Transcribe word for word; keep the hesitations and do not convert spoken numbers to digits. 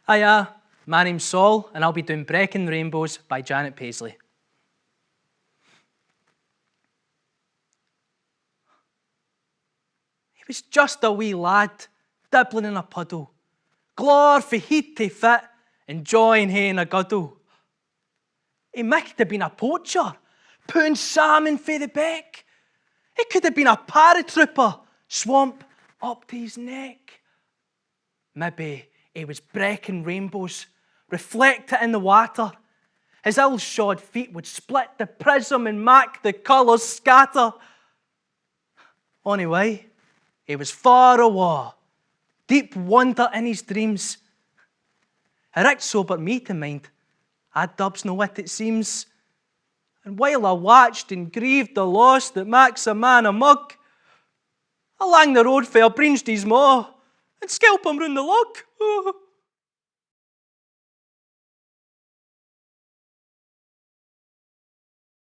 Hiya, my name's Saul, and I'll be doing Breckin Rainbows by Janet Paisley. He was just a wee lad, dibbling in a puddle, glore fae heid tae fit, enjoying haein a guddle. He micht hae been a poacher, pooin salmon fae the beck. He could hae been a paratrooper, swamp up tae his neck. Maybe he was breckin rainbows, reflected in the water. His ill-shod feet would split the prism and mak the colours scatter. Ony wye, he was far awa, deep wonder in his dreams. It richt sobered me tae mind, a dubs no what it seems. And while I watched and grieved the loss that maks a man a mug, alang the road fell Breensty's maw and skelped him roon the lug.